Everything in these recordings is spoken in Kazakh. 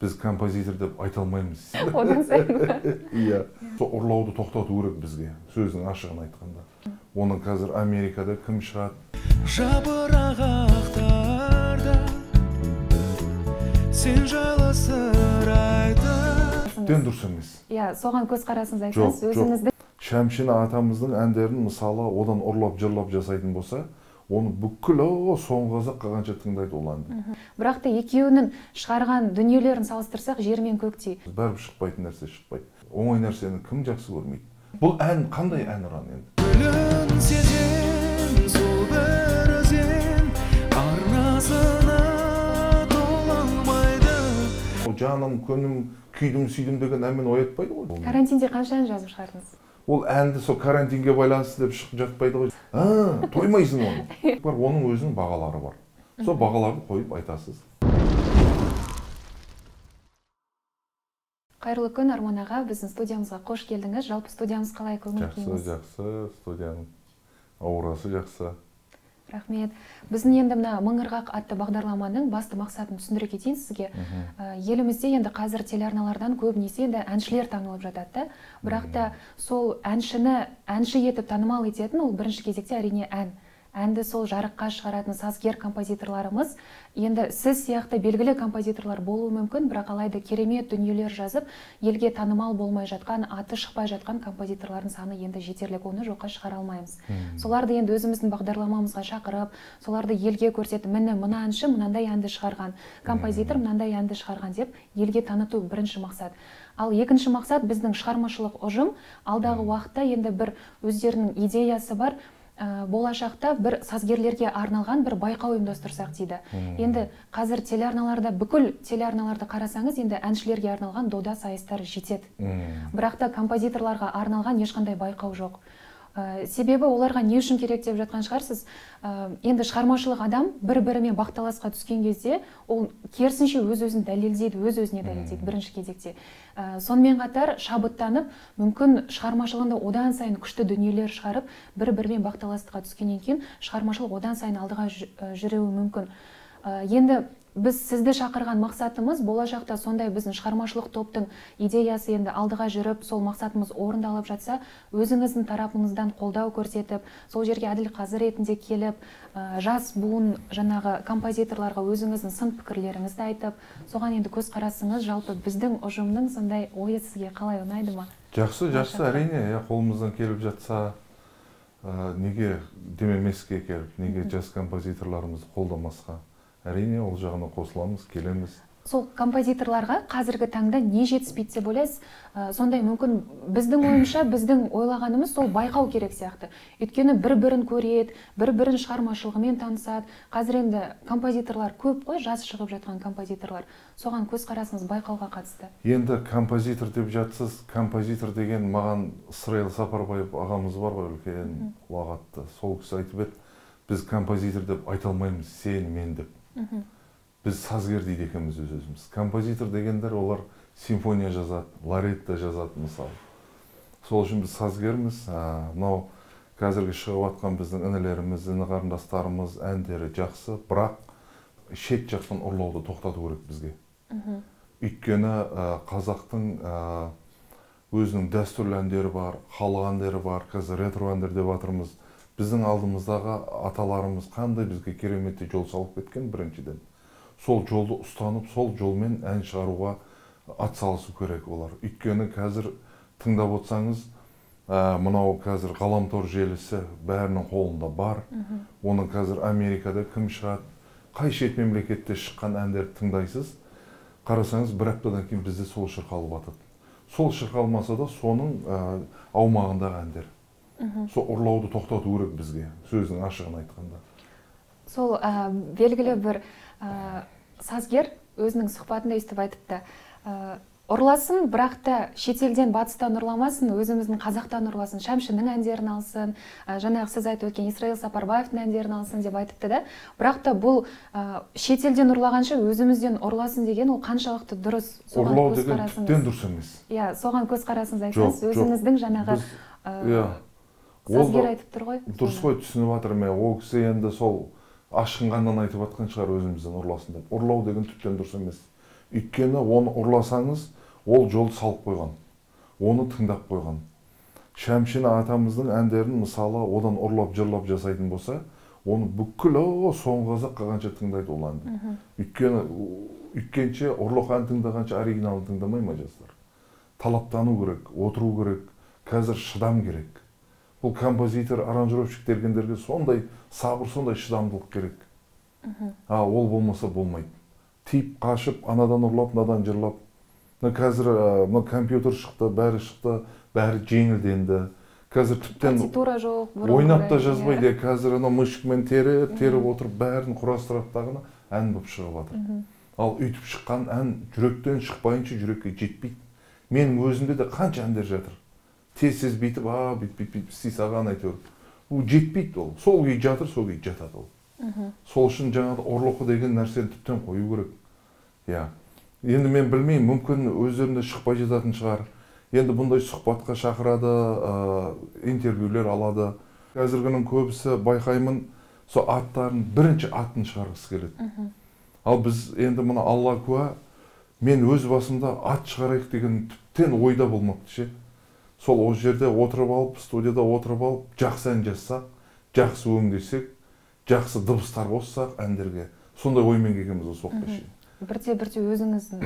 Біз композитор деп айта алмаймыз. Одан сайын. Иә. Сол ұрлауды тоқтату керек бізге, сөздің ашығын айтқанда. Оның қазір Америкада кім шығады? Жапырақ ақтарда сен жайлы сыр айтып. Тіптен дұрыс емес. Иә, соған көзқарасыңызды айтсаңыз, өзіңізді. Шәмшіні атамыздың әндерін мысалы одан ұрлап жырлап жасайтын болса, оны бүкіл соңғы қазақ қалғанша тыңдайды ол әнді. Бірақ та екеуінің шығарған дүниелерін салыстырсақ, жер мен көктей. Бәрібір шықпайтын нәрсе шықпайды. Оңай нәрсені кім жақсы көрмейді? Бұл ән қандай ән ұран енді? Гүлін сезем, сол бір өзен арнасына тола алмайды. Ол жаным, күнім, күйдім, сүйдім деген әнмен оятпайды ғой. Карантинде қанша ән жазып шығардыңыз? Ол әнді сол карантинге байланысты деп шығып жатпайды ғой. Тоймайсың оны. Бар, оның өзінің бағалары бар. Сол бағаларды қойып айтасыз. Қайырлы күн, Арман аға, біздің студиямызға қош келдіңіз. Жалпы студиямыз қалай, көңіл күйіңіз? Жақсы, жақсы, студияның аурасы жақсы. Рахмет. Біздің енді мына Мың ырғақ атты бағдарламаның басты мақсатын түсіндіре кетейін сізге. Елімізде енді қазір телеарналардан көбінесе енді әншілер танылып жатады да. Бірақ та сол әншіні әнші етіп танымал ететін ол бірінші кезекте әрине ән. Әнді сол жарыққа шығаратын сазгер композиторларымыз, енді сіз сияқты белгілі композиторлар болуы мүмкін, бірақ алайда керемет дүниелер жазып, елге танымал болмай жатқан, аты шықпай жатқан композиторлардың саны енді жетерлік, оны жоққа шығара алмаймыз. Соларды енді өзіміздің бағдарламамызға шақырып, соларды елге көрсетіп, міне мына әнші мынандай әнді шығарған, композитор мынандай әнді шығарған деп елге таныту бірінші мақсат. Ал екінші мақсат біздің шығармашылық ұжым алдағы уақытта енді бір өздерінің идеясы бар, болашақта бір сазгерлерге арналған бір байқау ұйымдастырсақ дейді. Енді қазір телеарналарда, бүкіл телеарналарды қарасаңыз, енді әншілерге арналған дода сайыстар жетеді. Бірақ та композиторларға арналған ешқандай байқау жоқ. Себебі оларға не үшін керек деп жатқан шығарсыз. Енді шығармашылық адам бір-бірімен бақталасқа түскен кезде ол керісінше өз-өзін дәлелдейді, өз-өзіне дәлелдейді бірінші кезекте. Сонымен қатар шабыттанып, мүмкін шығармашылығында одан сайын күшті дүниелер шығарып, бір-бірімен бақталастыққа түскеннен кейін шығармашылық одан сайын алдыға жүруі мүмкін. Енді біз сізді шақырған мақсатымыз болашақта сондай біздің шығармашылық топтың идеясы енді алдыға жүріп, сол мақсатымыз орындалып жатса, өзіңіздің тарапыңыздан қолдау көрсетіп, сол жерге әділ қазы ретінде келіп, жас буын жаңағы композиторларға өзіңіздің сын пікірлеріңізді айтып, соған енді көзқарасыңыз, жалпы біздің ұжымның сондай ойы сізге қалай ұнайды ма? Жақсы, жақсы, әрине, қолымыздан келіп жатса, неге демемеске келіп, неге жас композиторларымызды қолдамасқа? Әрине, ол жағына қосыламыз, келеміз. Сол композиторларға қазіргі таңда не жетіспейді деп ойлайсыз? Сондай мүмкін біздің ойымша, біздің ойлағанымыз сол байқау керек сияқты. Өйткені бір-бірін көреді, бір-бірін шығармашылығымен танысады. Қазір енді композиторлар көп қой, жас шығып жатқан композиторлар. Соған көзқарасыңыз байқауға қатысты. Енді композитор деп жатсыз, композитор деген маған Ысырайыл Сапарбаев ағамыз бар ғой, үлкен ұлағатты. Сол кісі айтып еді, біз композитор деп айта алмаймыз, сен, мен деп. Біз сазгер дейді екенбіз өз-өзіміз. Композитор дегендер олар симфония жазады, лоретта жазады мысалы. Сол үшін біз сазгерміз. Мынау қазіргі шығып жатқан біздің інілеріміз, іні қарындастарымыз әндері жақсы, бірақ шет жақтан ұрлауды тоқтату керек бізге. Өйткені қазақтың өзінің дәстүрлі әндері бар, халық әндері бар, қазір ретро әндер деп жатырмыз. Біздің алдымыздағы аталарымыз қандай бізге кереметті жол салып кеткен біріншіден. Сол жолды ұстанып, сол жолмен ән шығаруға ат салысу керек олар. Өйткені қазір тыңдап отырсаңыз, мынау қазір ғаламтор желісі бәрінің қолында бар. Оның қазір Америкада кім шығады, қай шет мемлекетте шыққан әндерді тыңдайсыз, қарасаңыз бір аптадан кейін бізде сол шырқалып жатады. Сол шырқалмаса да соның аумағындағы әндер. Сол ұрлауды тоқтату керек бізге, сөздің ашығын айтқанда. Сол белгілі бір сазгер өзінің сұхбатында өйстіп айтыпты. Ұрласын, бірақ та шетелден, батыстан ұрламасын, өзіміздің қазақтан ұрласын, Шәмшінің әндерін алсын, жаңағы сіз айтып өткен Исраил Сапарбаевтың әндерін алсын деп айтыпты да. Бірақ та бұл шетелден ұрлағанша өзімізден ұрласын деген ол қаншалықты дұрыс? Ұрлау деген тіптен дұрыс емес. Иә, соған көзқарасыңызды айтсаңыз, өзіңіздің жаңағы сазгер айтып тұр ғой. Дұрыс қой, түсініп жатырмын. Ол кісі енді сол ашынғаннан айтып жатқан шығар, өзімізден ұрласын деп. Ұрлау деген тіптен дұрыс емес. Өйткені оны ұрласаңыз, ол жолды салып қойған, оны тыңдап қойған. Шәмшіні атамыздың әндерін мысалы одан ұрлап жырлап жасайтын болса, оны бүкіл соңғы қазақ қалғанша тыңдайды ол әнді. Өйткені өйткенше ұрлық ән тыңдағанша оригиналын тыңдамай ма жастар? Талаптану керек, отыру керек, қазір шыдам керек. Бұл композитор, аранжировщик дегендерге сондай сабыр, сондай шыдамдылық керек. А ол болмаса болмайды. Тиіп қашып, анадан ұрлап, мынадан жырлап. Мына қазір мына компьютер шықты, бәрі шықты, бәрі жеңілденді. Қазір тіптен партитура жоқ, ойнап та жазбайды. Қазір анау мышкамен теріп, теріп отырып бәрін құрастырады дағыны ән болып шығып жатыр. Ал үйтіп шыққан ән жүректен шықпайынша жүрекке жетпейді. Менің өзімде де қанша әндер жатыр. Тез-тез бүйтіп, бүйтіп істей салған әйтеуір. Бұл жетпейді ол. Сол күй жатыр, сол күй жатады ол. Сол үшін жаңағы ұрлықы деген нәрсені тіптен қою керек. Иә. Енді мен білмеймін, мүмкін өздерінде шықпай жататын шығар. Енді бұндай сұхбатқа шақырады, интервьюлер алады. Қазіргінің көбісі байқаймын, сол аттарын, бірінші атын шығарғысы келеді. Ал біз енді мұны Алла куә, мен өз басымда ат шығарайық деген тіптен ойда болмапты ше. Сол ол жерде отырып алып, студияда отырып алып, жақсы ән жазсақ, жақсы өңдесек, жақсы дыбыстар қоссақ әндерге. Сондай оймен келгенбіз осы уақытқа шейін. Бірте-бірте өзіңіздің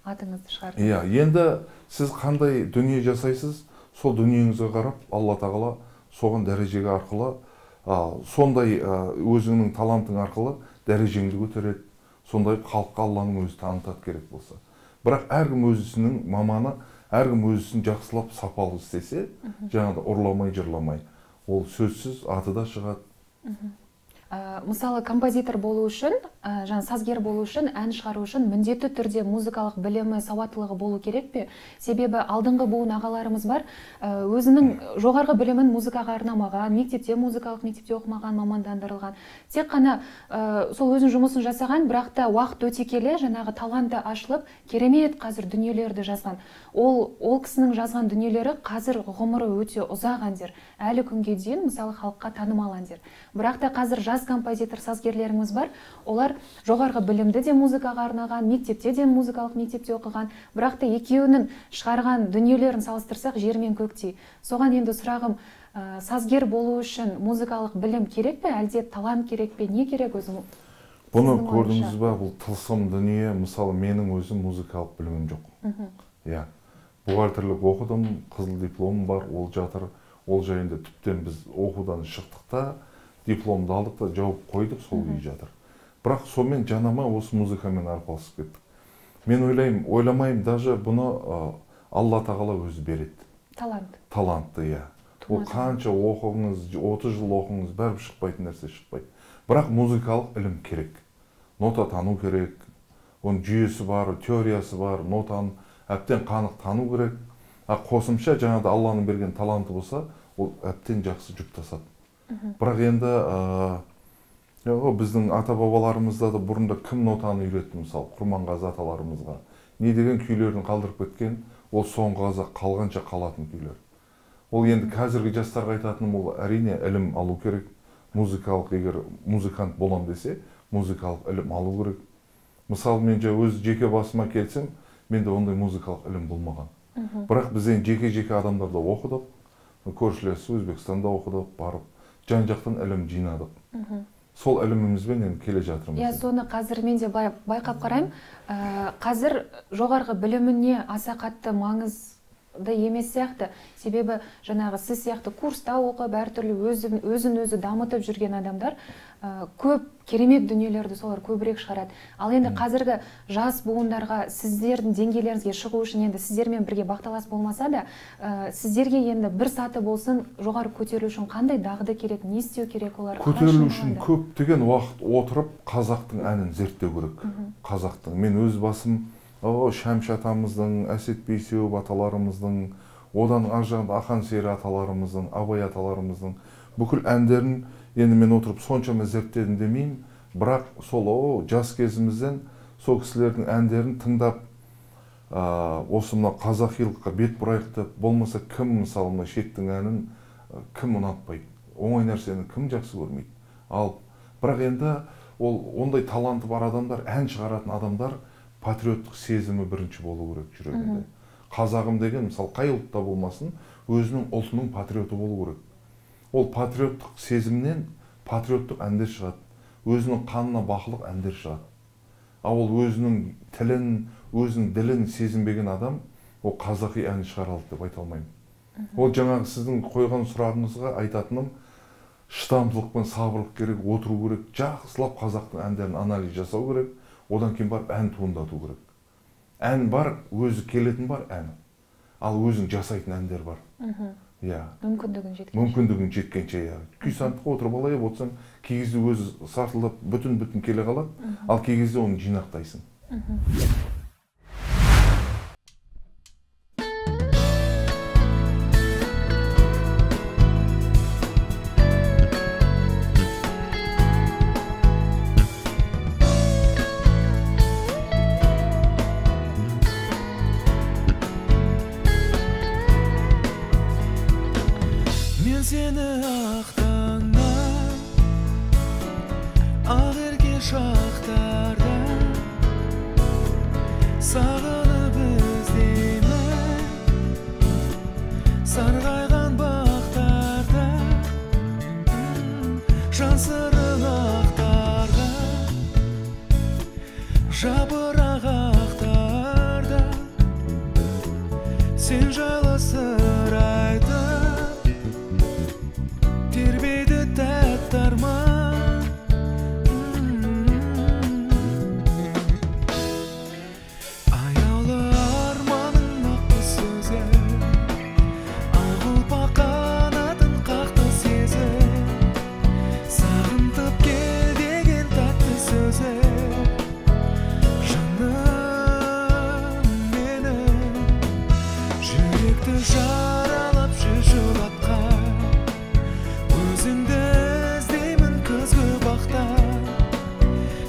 атыңызды шығардыңыз. Иә, енді сіз қандай дүние жасайсыз, сол дүниеңізге қарап, Алла тағала соған дәрежеге арқылы, сондай өзіңнің талантың арқылы дәрежеңді көтереді. Сондай халыққа Алланың өзі танытады керек болса. Бірақ әркім өз ісінің маманы, әркім өз ісін жақсылап сапалы істесе, жаңағыдай ұрламай, жырламай, ол сөзсіз аты да шығады. Мысалы, композитор болу үшін, жаңа сазгер болу үшін, ән шығару үшін міндетті түрде музыкалық білімі, сауаттылығы болу керек пе? Себебі алдыңғы буын ағаларымыз бар, өзінің жоғарғы білімін музыкаға арнамаған, мектепте, музыкалық мектепте оқымаған, мамандандырылған. Тек қана сол өзінің жұмысын жасаған, бірақ та уақыт өте келе жаңағы таланты ашылып, керемет қазір дүниелерді жазған. Ол кісінің жазған дүниелері қазір ғұмыры өте ұзақ әндер. Әлі күнге дейін, мысалы, халыққа танымал әндер. Бірақ та қазір жас композитор сазгерлеріміз бар, олар жоғарғы білімді де музыкаға арнаған, мектепте де музыкалық мектепте оқыған, бірақ та екеуінің шығарған дүниелерін салыстырсақ жер мен көктей. Соған енді сұрағым, сазгер болу үшін музыкалық білім керек пе, әлде талант керек пе, не керек өзің? Бұны көрдіңіз ба, бұл тылсым дүние. Мысалы, менің өзім музыкалық білімім жоқ. Иә, бухгалтерлік оқыдым, қызыл дипломым бар, ол жатыр. Ол жайында тіптен біз оқудан шықтық та, дипломды алдық та жауып қойдық, сол күйі жатыр. Бірақ сонымен жанама осы музыкамен арпалысып кеттік. Мен ойлаймын, ойламаймын, даже бұны Алла тағала өзі береді. Талант. Талантты, иә. Ол қанша оқыңыз, 30 жыл оқыңыз, бәрібір шықпайтын нәрсе шықпайды. Бірақ музыкалық ілім керек. Нота тану керек, оның жүйесі бар, теориясы бар, нотаны әбден қанық тану керек. А қосымша жаңағыдай Алланың берген таланты болса, ол әбден жақсы жұптасады. Бірақ енді біздің ата-бабаларымызда да бұрында кім нотаны үйретті, мысалы, Құрманғазы аталарымызға. Не деген күйлерін қалдырып кеткен, ол соңғы қазақ қалғанша қалатын күйлер. Ол енді қазіргі жастарға айтатыным, ол әрине ілім алу керек. Музыкалық, егер музыкант болам десе, музыкалық ілім алу керек. Мысалы, мен өз жеке басыма келсем, менде ондай музыкалық ілім болмаған. Бірақ біз енді жеке-жеке адамдарда оқыдық, көршілес Өзбекстанда оқыдық, барып жан-жақтан ілім жинадық. Сол ілімімізбен енді келе жатырмыз. Иә, соны қазір мен де байқап қараймын. Қазір жоғарғы біліміне аса қатты маңызды емес сияқты. Себебі жаңағы сіз сияқты курста оқып, әртүрлі өзін өзі дамытып жүрген адамдар көп керемет дүниелерді солар көбірек шығарады. Ал енді қазіргі жас буындарға, сіздердің деңгейлеріңізге шығу үшін енді сіздермен бірге бақталас болмаса да, сіздерге енді бір саты болсын жоғары көтерілу үшін қандай дағды керек, не істеу керек олар? Көтерілу үшін көптеген уақыт отырып қазақтың әнін зерттеу керек. Қазақтың. Мен өз басым Шәмші атамыздың, Әсет Бейсеуов аталарымыздың, одан ар жағында Ақан сері аталарымыздың, Абай аталарымыздың бүкіл әндерін енді мен отырып соншама зерттедім демеймін, бірақ сол жас кезімізден сол кісілердің әндерін тыңдап, осы мына қазақилыққа бет бұрайық деп, болмаса кім мысалы мына шеттің әнін кім ұнатпайды, оңай нәрсені кім жақсы көрмейді. Ал бірақ енді ол ондай таланты бар адамдар, ән шығаратын адамдар Патриоттық сезімі бірінші болу керек жүрегінде. Қазағым деген, мысалы, қай ұлтта болмасын, өзінің ұлтының патриоты болу керек. Ол патриоттық сезімнен патриоттық әндер шығады. Өзінің қанына бақылық әндер шығады. Ал ол өзінің тілін, өзінің ділін сезінбеген адам, ол қазақи ән шығара алды деп айта алмаймын. Ол жаңағы сіздің қойған сұрағыңызға айтатыным, шыдамдылық пен сабырлық керек, отыру керек, жақсылап қазақтың әндерін анализ жасау керек, одан кейін барып ән туындату керек. Ән бар, өзі келетін бар ән. Ал өзің жасайтын әндер бар. Иә. Мүмкіндігің жеткенше. Мүмкіндігің жеткенше, иә. Күй сандыққа отырып алайып отырсаң, кей кезде өзі сартылдап бүтін-бүтін келе қалады, ал кей кезде оны жинақтайсың. Сені ақ таңнан, ақ ерке шақтарда сағынып іздеймін, сарғайған бақтарда жан сырын ақтарған жапырақ ақтарда сен жайлы сыр айтып тербейді тәтті арман. Аяулы арманның ақ сөзі, ақ ұлпа қанатын қақты сезім, сағынтып кел деген тәтті сөзі, жаным менің жүректі жаралап жүр жылатқан. Өзіңді іздеймін күзгі бақта,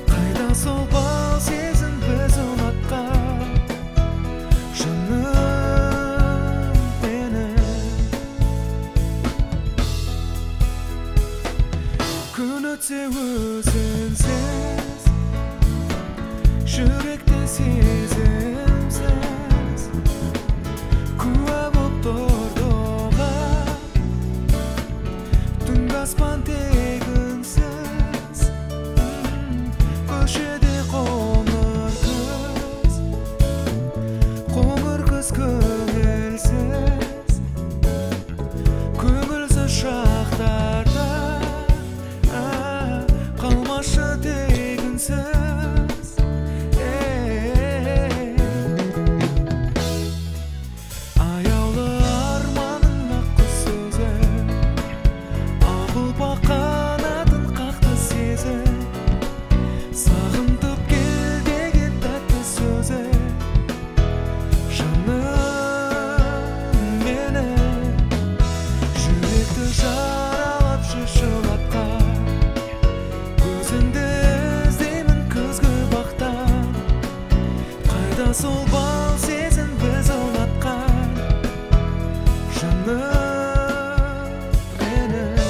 қайда сол бал сезім біз ұнатқан, жаным менің. Күн өтсе өзіңсіз, жүректі сезімсіз, куә боп тұрды оған түнгі аспан тегінсіз, көшеде қоңыр күз, қоңыр күз көңілсіз, көңілсіз шақтарда қалмашы тегінсіз. Аяулы арманның ақ сөзі, ақ ұлпа қанатын қақты сезім, сағынтып кел деген тәтті сөзі, жаным менің жүректі жаралап жүр жылатқан. Өзіңді іздеймін күзгі бақта, қайда сол бал сезім біз ұнатқан, жаным менің.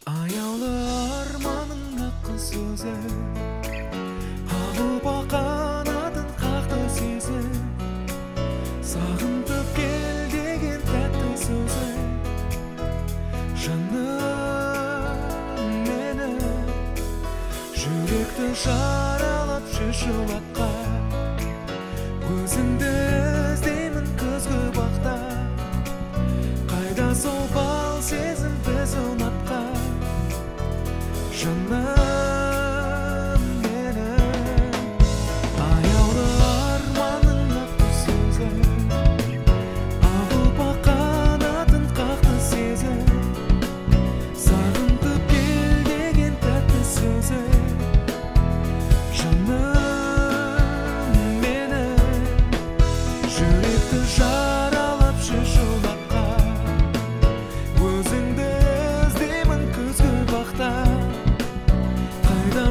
Аяулы арманның ақ сөзі, ақ ұлпа қанатын қақты сезім, сағынтып кел деген тәтті сөзі, жаным менің жүректі жаралап жүр жылатқан. Өзіңді іздеймін күзгі бақта, қайда сол бал сезім біз ұнатқан, жаным менің. Аяулы арманның ақ сөзі, ақ ұлпа қанатын қақты сезім, сағынтып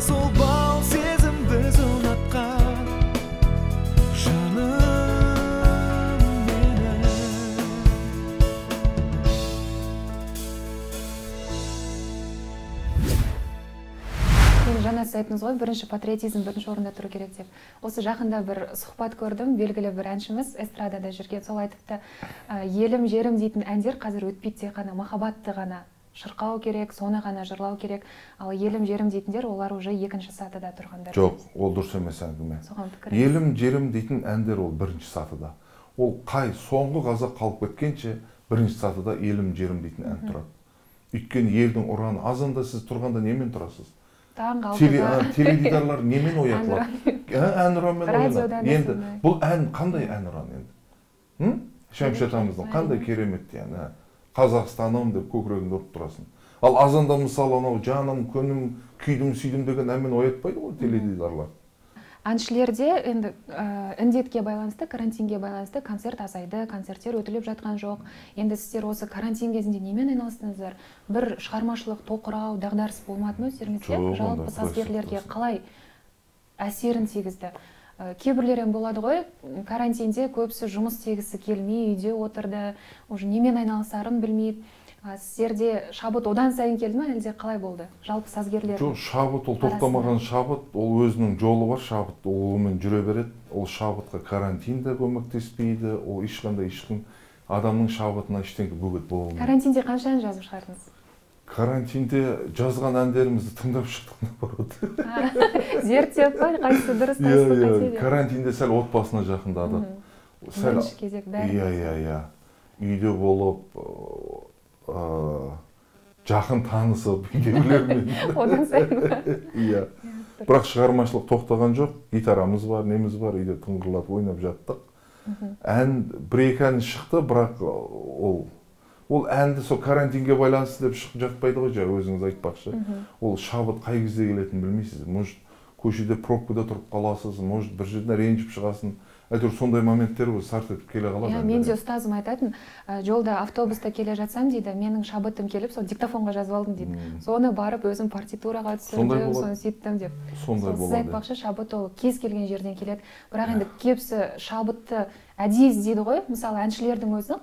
сол бал сезім біз ұнатқан жаным менің. Жаңа сіз айттыңыз ғой, бірінші патриотизм бірінші орында тұру керек деп. Осы жақында бір сұхбат көрдім, белгілі бір әншіміз эстрадада жүрген, сол айтыпты, елім, жерім дейтін әндер қазір өтпейді, тек қана махаббатты ғана шырқау керек, соны ғана жырлау керек. Ал елім, жерім дейтіндер, олар уже екінші сатыда тұрғандар. Жоқ, ол дұрыс емес әңгіме. Соған пікіріңіз? Елім, жерім дейтін әндер ол бірінші сатыда. Ол қай соңғы қазақ қалып кеткенше бірінші сатыда елім, жерім дейтін ән тұрады. Өйткені елдің ұраны, азанда сіз тұрғанда немен тұрасыз? Таңғы алтыда. Теледидарлар немен оятылады? Ән ұранмен оянады. Енді бұл ән қандай ән ұран енді? Шәмші атамыздың қандай керемет әні. Қазақстаным деп көкірегіңді ұрып тұрасың. Ал азанда мысалы анау жаным, күнім, күйдім, сүйдім деген әнмен оятпайды ғой теледидарлар. Әншілерде енді індетке байланысты, карантинге байланысты концерт азайды, концерттер өтіліп жатқан жоқ. Енді сіздер осы карантин кезінде немен айналыстыңыздар? Бір шығармашылық тоқырау, дағдарыс болмады ма өздеріңізге? Жалпы сазгерлерге қалай әсерін тигізді? Кейбіреулер болады ғой, карантинде көбісі жұмыс істегісі келмей, үйде отырды, уже немен айналысарын білмейді. Сіздерде шабыт одан сайын келді ме, әлде қалай болды? Жалпы сазгерлер. Жоқ, шабыт ол тоқтамаған шабыт, ол өзінің жолы бар шабыт, ол онымен жүре береді. Ол шабытқа карантин де көмектеспейді, ол ешқандай ешкім адамның шабытына ештеңе бөгет бола алмайды. Карантинде қанша ән жазып шығардыңыз? Карантинде жазған әндерімізді тыңдап шықтық наоборот. Зерттеп па, қайсысы дұрыс, қайсысы қате деп. Карантинде сәл отбасына жақындадық. Сәл кезек бәрі. Иә. Үйде болып, жақын танысып үйдегілермен. Одан сайын. Иә. Бірақ шығармашылық тоқтаған жоқ. Гитарамыз бар, неміз бар, үйде тыңғырлатып ойнап жаттық. Ән, бір-екі ән шықты, бірақ ол әнді сол карантинге байланысты деп шығып жатпайды ғой, жаңа өзіңіз айтпақшы. Ол шабыт қай кезде келетінін білмейсіз. Может, көшеде пробкада тұрып қаласыз, может, бір жерден ренжіп шығасың. Әйтеуір сондай моменттер ғой, сарт етіп келе қалады. Мен де ұстазым айтатын, жолда автобуста келе жатсам дейді, менің шабытым келіп, сол диктофонға жазып алдым дейді. Соны барып өзім партитураға түсірдім, соны сөйттім деп. Сондай болады. Сіз айтпақшы, шабыт ол кез келген жерден келеді. Бірақ енді көбісі шабытты әдейі іздейді ғой. Мысалы, әншілердің өзін